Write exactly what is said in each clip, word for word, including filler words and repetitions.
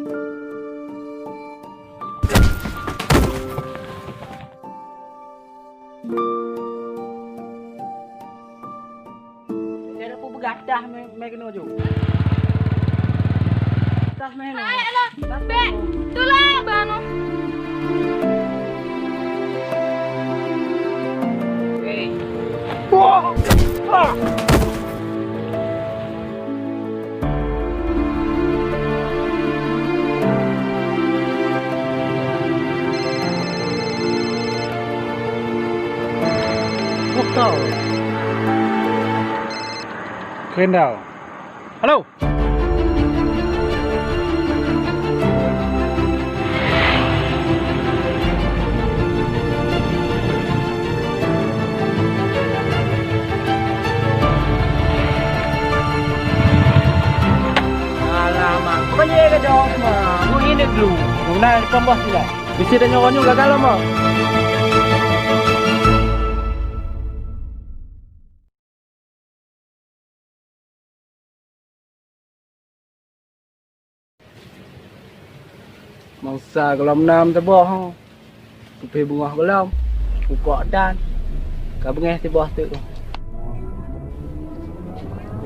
Dia ada pun begatah mé, mé keunoe ju. Gatah mé keunoe. Hai, alah. Bek, tulông, bano. Hei. Wah! Ah! Keureun dau. Halo! Alamak, peue nyang gadôh ma? Meuineuk lu. Meunan keumbah sila. Bisi tanyoe nyoe gagal lom, ma. Masa gohlom nam teuboh, kupi beungoh gohlom, kukok dan ka beungéh teuboh teuk.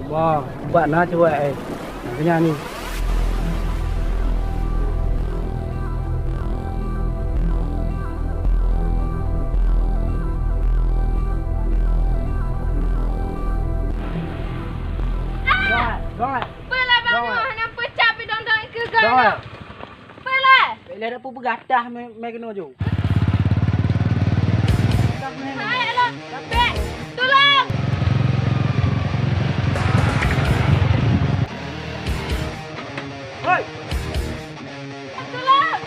Bah, ubat na cuba, eh. Keunyan ni. Peue la bangoh, hana peucap pidong-dong keu gata. Peue la? Bèk lé dak peugah dah mé, mé keunoe ju. Hai, alah, bèk. Tulông! Hoi! Tulông!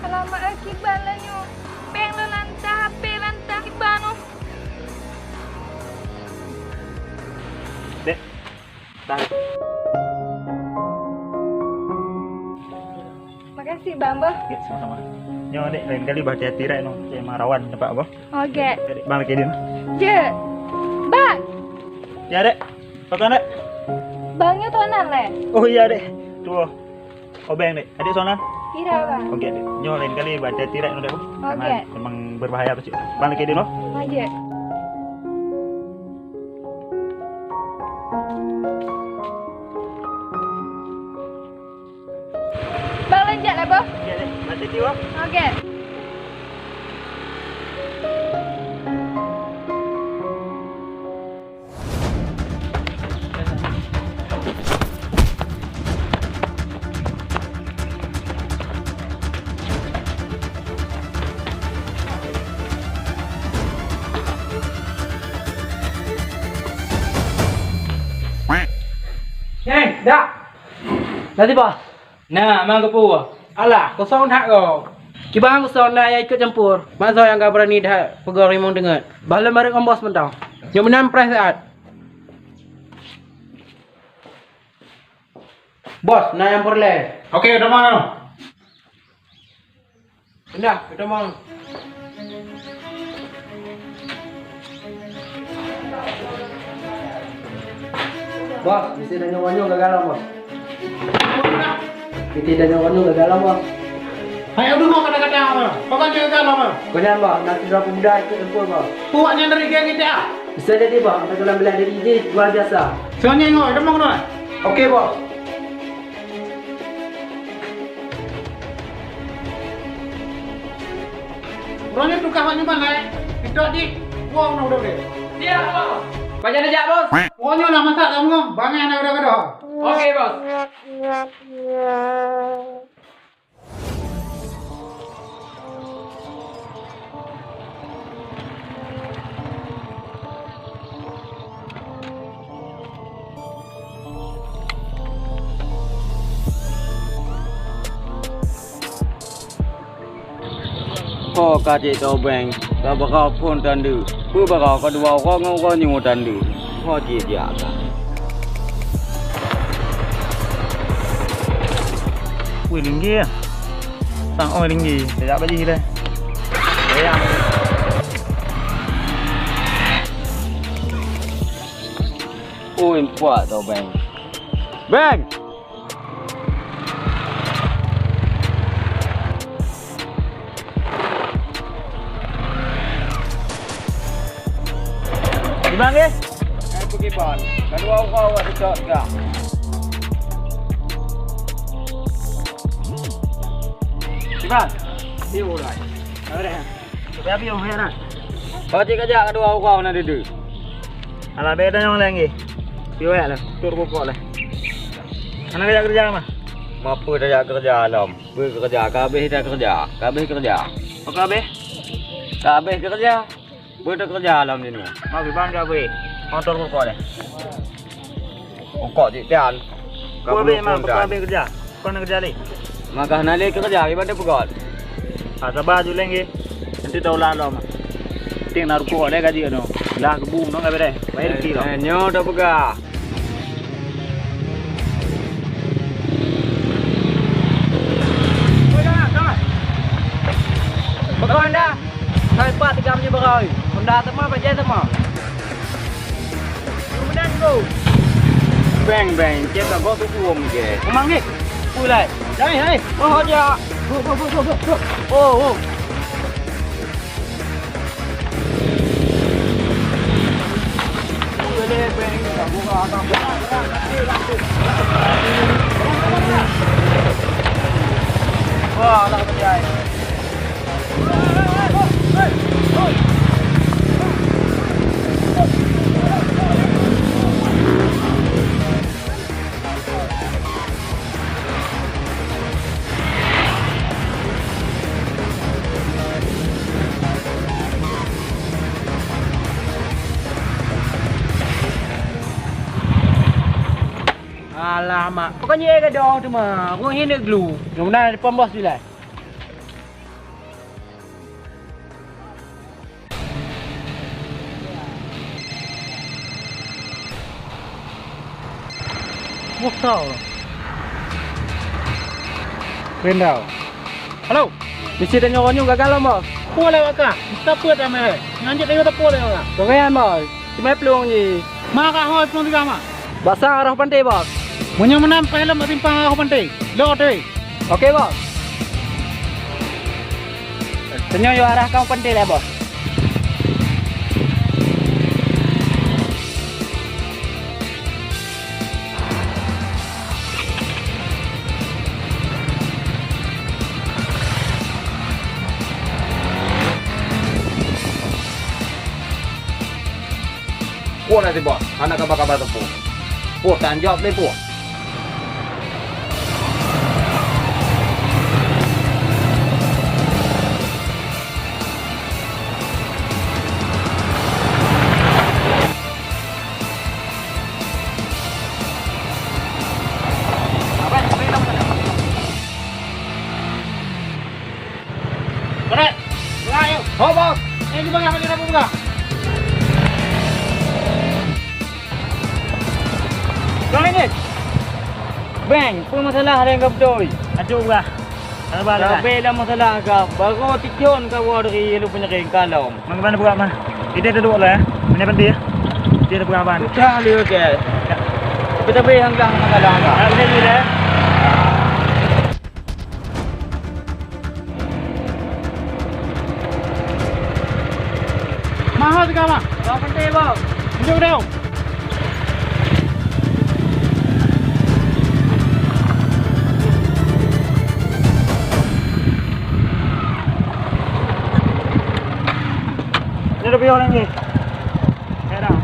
Alamak, akibat laju. Péng lôn lantah, H P lantah, kiban oh. Dek, tarik. Makasih, Bang, boh. Ya, sama-sama. Nyoe, Dek, lain kali bah hati-hati, Dek, noh. Cek memang rawan tempat, boh. Oke. Dek, Bang, lagi din. Je. Bang. Ya, Dek. Pakai, Dek. Bang, nyoe tuan nan, leh? Oh, iya, Dek. Tuh. Obeng, Dek. Adik sonan? Tidak, Bang. Oke, Dek. Nyoe lain kali bah hati-hati, Dek, noh, Dek. Oke. Karena memang berbahaya, Cik. Bang, lagi din, noh. Oke. Bang, lanjut lah, boh. Ya, deh. Mati tiwa. Oke. Hei, dak! Dah tiba? Na, mang geupeu. Alah, kosong that goe. Kiban kosong na nyang ikut campur. Masa nyang ka berani that peugah rimong deungon. Bah lôn bareng ngon bos mantong. Nyoe meunan preh siat. Bos, na nyang peureulèe. Oke, udah mau. Indah, kita mau. Bos, bisi tanyoe nyoe gagal lom, Bos. Bisi tanyoe nyoe gagal lom, Bos. Hai, aduh, mau kata-kata apa? Pokoknya gagal lom. Kau jangan, Bos, nanti berapa muda ikut tempur, Bos. Puak nyang dari geng kita. Bisa jadi, Bos, atau dalam belah dari ini luar biasa. Soalnya ngoi, kamu kenal? Oke, Bos. Uroe nyoe tugaih awak nyoe ban, eh. Sidroe di wong na udeb deh. Siap, Bos. Pajan jak, Bos? Uroe nyoe na masak kamoe, bangai na gadôh-gadôh. Oke, Bos. Oh, ka cit Tobeng, ka baka phon tande. Peue baka ka dua uroe ngon uroe nyoe tande. Ho cit jak ka. Wih, linggih ya. Sang oi linggih. Saya beli le. Sayang. Oi, puak Tobeng. Beng! Di mana? Eh, pergi ban. Kedua orang awak dekat gak. Di ban. Di urai. Ada. Tapi habis orang nak. Kau cek aja kedua orang nak duduk. Alah, beda nyong lagi. Piwek lah, tur pokok lah. Mana kerja kerja mah? Mapa tajak keureuja lom? Beukeureuja, ka habéh takeureuja, ka habéh keureuja. Ka habéh? Ka habéh keureuja. Beukeureuja lom jinoe. Mari ban ka habéh. Motor pokok deh. Pokok cit dan. Ka habéh, ka habéh keureuja. Kon keureuja lé. Maka hana lé keureuja, iban teupeugöt. Ah, saba ju lé nggih. Nanti taulang lom. Tieng na rukok lé gaji keunoe. Lah geubung nong ka beureh. Bayar kilo. Eh, nyoe tapeugah. Beukon dah. Hai pat tiga menyeberai. Honda teuma bajai teuma. Beng, beng, cek ka gok tujuh om ke. Memang ni. Pulai. Jangan, hai. Oh, aja. Go, go, go, go, go, go. Oh, oh. Wah, lah berjaya. Alamak, pokoknya gadôh teuma, ureueng hineuk glu. Nyang meunan depan bos dilai. Wah, tau lah. Keren tau. Halo. Misi tanyoe nyoe gagal lom, Bos. Peue lé wak kah? Meusapeue tamé. Nyan jeuet tanyoe teupeu lé wak kah? Keren, Bos. Cuma plueng jih. Ma ka hôi plueng tiga ma? Bak sang arah pantai, Bos. Meunyoe meunan, pah lom bak simpang arah pantai. Lok teuh. Oke, Bos. Tanyoe yue arahkan u pantai lé, Bos. Peue na sibak, hana kaba-kaba teupeu. Peue tan jaweueb lé peue? Berat. Berat, yuk. Ho, Bos. Eh, di bawah, di bawah, di bawah. Bang, ini. Bang, peue masalah nyang ka beutôi? Aduh, bah. Sabar, sabar. Sabe dah masalah ka. Baru tijon ka woe dari lu penyering kalom. Mang, mana buka, mah? Ide tu dua lah, ya. Mana penting, ya? Ide tu buka, Bang. Sudah, lu, oke. Tapi, tapi yang dah masalah ka. Ah, ini, ini, ya. Mahal juga, Bang. Bang, penting, Bang. Tunjuk dong. Ini lebih orang ni. Ya dah.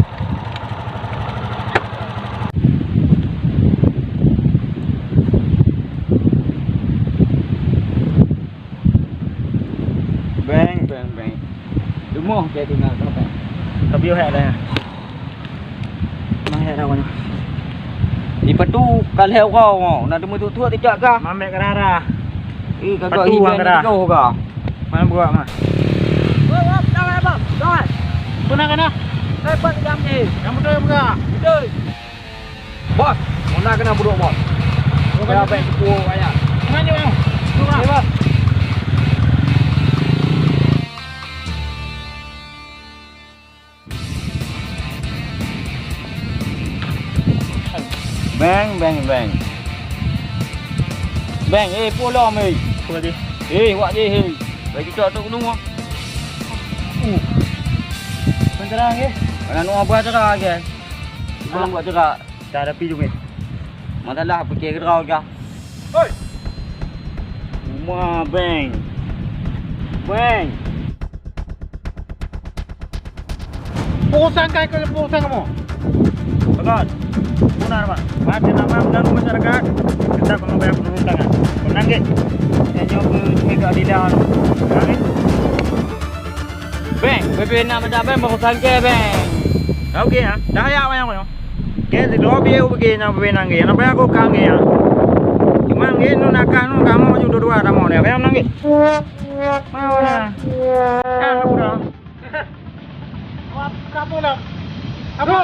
Beng, beng, beng. Rumoh ke tinggal tu, beng. Tapi hai dah. Mah hai dah. Di patu kalheuh kau, nak temu tu tu tidak kah? Mamek kerara. Eh, kagak patu hiban kerara. Kau kah? Mana buat mah? Bos, bos, jangan, bos. Jangan. Peue na keunan? Saya buat jam ni. Nyang beutôi peugah. Beutôi. Bos, peue na keunan budok, bos? Bukan. Saya baik sepuluh ayat. Mana, bos? Bukan. Oke, bos. Beng, beng, beng. Beng, eh, peue lom, eh. Peue lagi? Eh, wak jih, eh. Bagi cok tu keunoe. Uh. Peue cara, eh? Mana nu buat cara, eh? Mana buat cara? Cara pi jumit. Masalah pikir keu droe kah? Hoi! Uma beng. Beng. Perusahaan kai keu perusahaan kamoe. Betul. Benar, Pak. Pak, kenapa mengganggu masyarakat? Kita pengambil keputusan. Menang, Gek. Yang jawab ke tiga keadilan. Menang, Gek. Beng, bebe nak meudak beng, baru sangke beng. Dah oke ya, dah ya wayang wayang. Oke, si dua bieu oke na bebe nangge, na baya aku kangge ya. Cuma nge nu nakah nu kamu ju dua-dua kamu ni, beng nangge. Mau na. Ah, udah. Kamu lah. Kamu.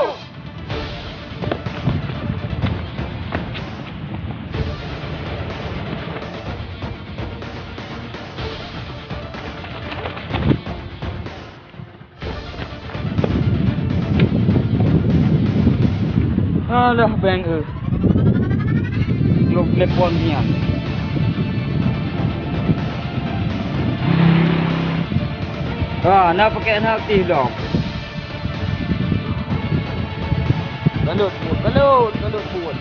Alah, beng, eh. Glop telepon nian. Ah, na pakai na aktif dah. Kalut, kalut, kalut, kalut.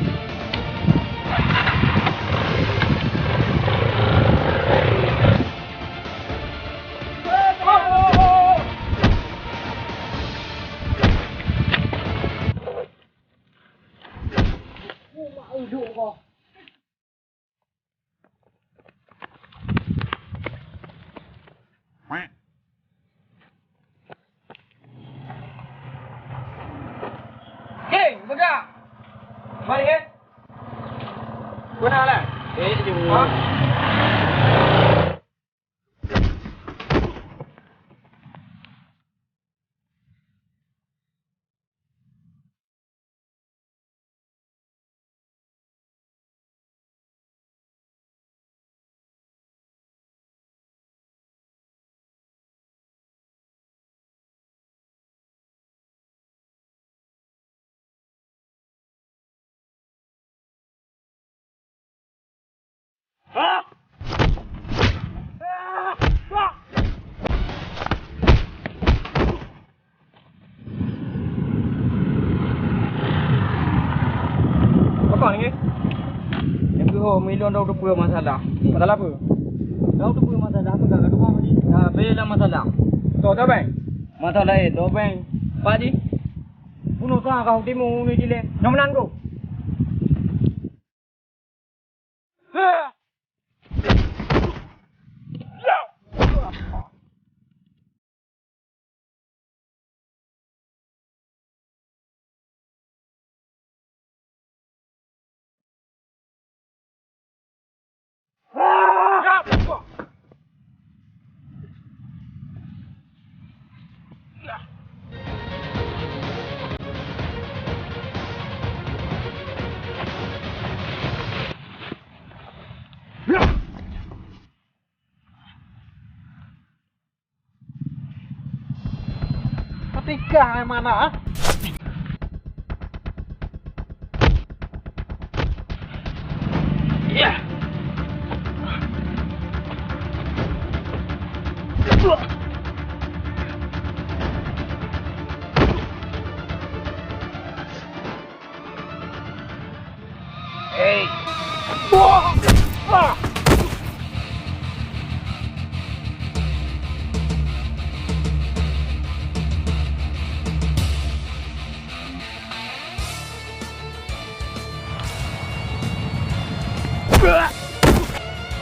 Hei, peugah! Mari, eh! Beuna lah. Eh, jom. Ha? Apa ni? Nyang keuh ho, meulôn dau teupeue masalah. Masalah apa? Dau teupeue masalah apa, ka rumah ni? Dah bela masalah. Toh, toh, bang? Masalah, eh, toh, bang. Apa ni? Bunuh tuan kau timu ni dileh. Nyang menang tu. Ketika mana, ah? Hei.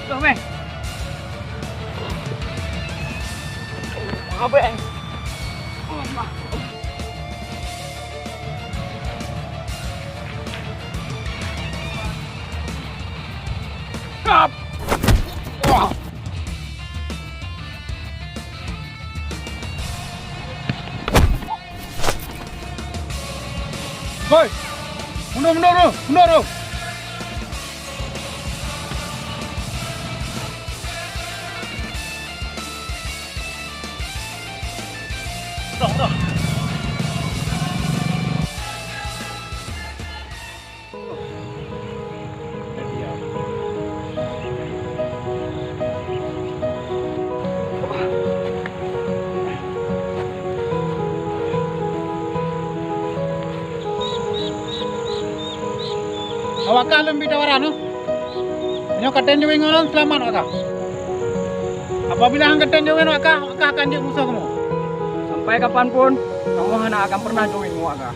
Loh, meh. Abang. Kap. Wah. Hoi! Mundur, mundur, mundur, mundur! Awak kah lôn bri tawaran, oh. Meunyoe ka tem jaweueb ngon lôn, seulamat awak kah. Apabila han ka tem jaweueb awak kah, awak kah akan jeuet musoh kamoe. Sampai kapan pun, kamoe hana akan pernah jaweueb ngon awak kah.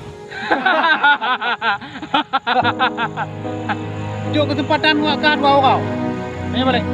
Jok keuseumpatan ngon awak kah dua uroe. Meunyoe balek.